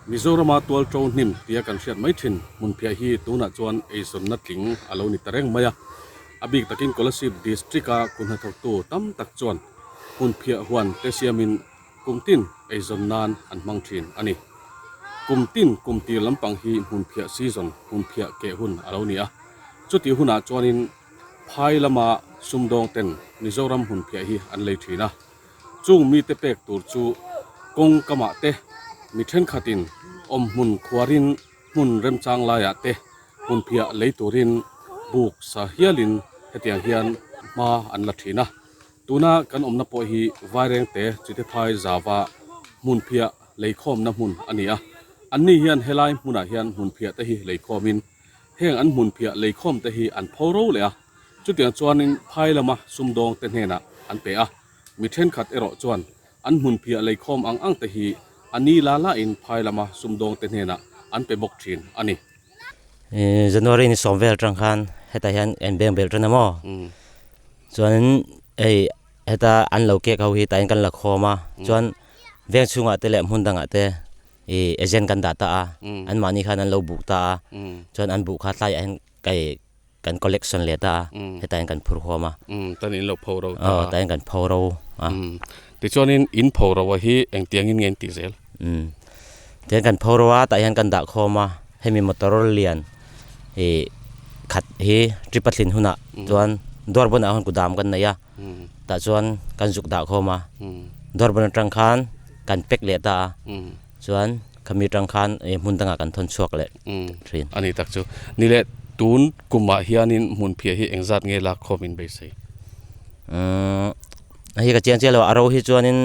Mizorama tualṭo hnim tia kan hriat mai ṭhin hmunphiah hi tunah chuan eizawnna tling a lo ni ta reng mai a. A bik takin Kolasib District-a kuhnathawktu tam tak chuan hmunphiah huan te siamin kum tin eizawn nan an hmang thin a ni. Kum tin kum tir lampang hi hmunphiah season, hmunphiah keh hun a lo ni a. Chutih hunah chuanin phai lama sumdawng ten Mizoram hmunphiah hi an lei thin a. Chung mite pek tur chu kawng kamah te mi thenkhatin awmhmun khuarin hmun remchang laiah te hmunphiah lei turin buk sa hialin hetiang hian hma an la thin a. Tuna kan awmna pawh hi Vairengte Chitephai Zava hmunphiah leikhawmna hmun a ni a. Anni hian helai hmunah hian hmunphiah te hi leikhawmin heng an hmunphiah leikhawm te hi an pho ro leh a. Chutiang chuanin phai lama sumdawng te hnenah an pe a. Mi thenkhat erawh chuan an hmunphiah leikhawm ang ang te hi a ni la lain phai lama sumdawng te hnenah an pe bawk thin a ni. January ni sawm vel atang khan hetah hian en beng belh tan a maw? Chuanin hei heta an lo kek ho hi tah hian kan la khawm a chuan veng chhungah te leh hmun dangah te ih agent kan dah ta a anmahni khan an lo buk ta a chuan an buh kha tlaiah hian kai kan collection leh ta a hetah hian kan phur huam a tan in lo pho ro ta a tah hian kan pho ro a tichuanin in pho ro a hi engtiangin nge in tih zel tihian kan pho ro a tah hian kan dah khawm a hemi motor lian ih khat hi trip a thlin hunah chuan dawr bunah khan kudam kan nei a tah chuan kan zuk dah khawm a dawr bun atang khan kan pack leh ta a chuan khami atang khan ih hmun dangah kan thawn chhuak leh thin. A ni tak chu. Ni leh tun kumah hianin hmun phiah hi engzat nge lak khawm in beisei? Umm hei ka chiang chiah lo a ro hi chuanin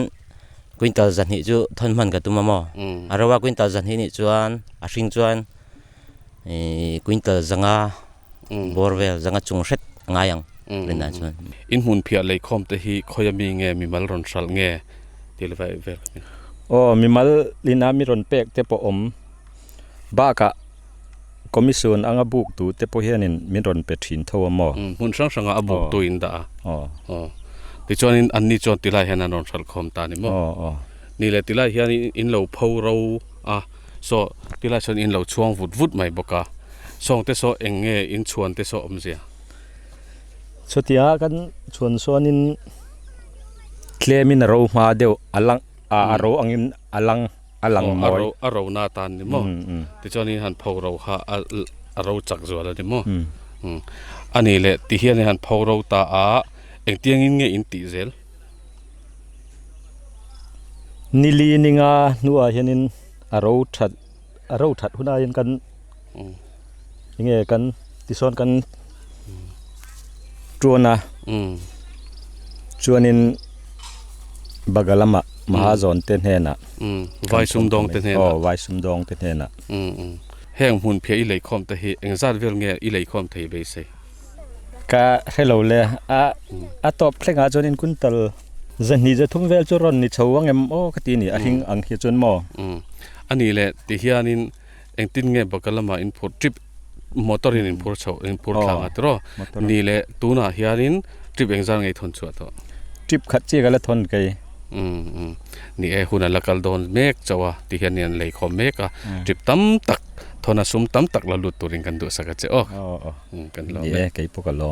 quintal zahnih chu thawn hman ka tum a maw? A ro a quintal zahnih nih chuan a hring chuan Ihh quintal zanga bawr vel zanga chung hret a ngai ang rinah chuan. In hmun phiah leikhawm te hi khawi ami nge mimal rawn hralh nge tih leh vai vel ka ni. Aw mimal ina mi rawn pek te pawh awm bakah commission anga buk tu te pawh hianin min rawn pe thin tho a maw? Hmun hrang hrangah a buk tu in dah a. Aw tichuanin anni chuan tilai hian an rawn hralh khawm ta ni maw? Aw aw. Ni leh tilai hian in lo pho ro a. Saw tilai sawn in lo chhuang vut vut mai bawk a, sawng te saw eng nge in chhuan te saw awmzia? Chutia kan chhuan sawn in tlem in a ro hma deuh a lang a a ro ang in a lang a lang mawi. A ro na atan ni maw? Tichuan in han pho ro kha a a ro chak zual a ni maw? A nih leh ti hian in han pho ro ta a, engtiang in nge in tih zel? Nili ninga hnuah hianin a ro that a ro that hunah hian kan enge kan tisawn kan tuan a chuanin baga lamah mahazawn te hnenah vai sumdawng te hnenah aw vai sumdawng te hnenah heng hmun phiah i leikhawm te hi engzat vel nge i leikhawm thei beisei. Ka hre lo le, a a tawp thlengah chuan in quintal zahnih zathum vel chu rawn ni chho ang em aw ka ti a ni, a hring ang hi chuan maw? Umm a nih leh ti hianin engtin nge baka lamah in phur trip motor in in phur chho in phur thlang a tiraw? Nih leh tunah hianin trip engzat nge i thawn chhuah tawh? Trip khat chiah ka la thawn kei. Umm umm ni e hun a la kal dawn mek chauh a ti hian an lei khawm mek a trip tam tak thawn a sum tam tak la lut turin kan duhsak a che aw. Kan lawm e. Ni e kei pawh ka lawm.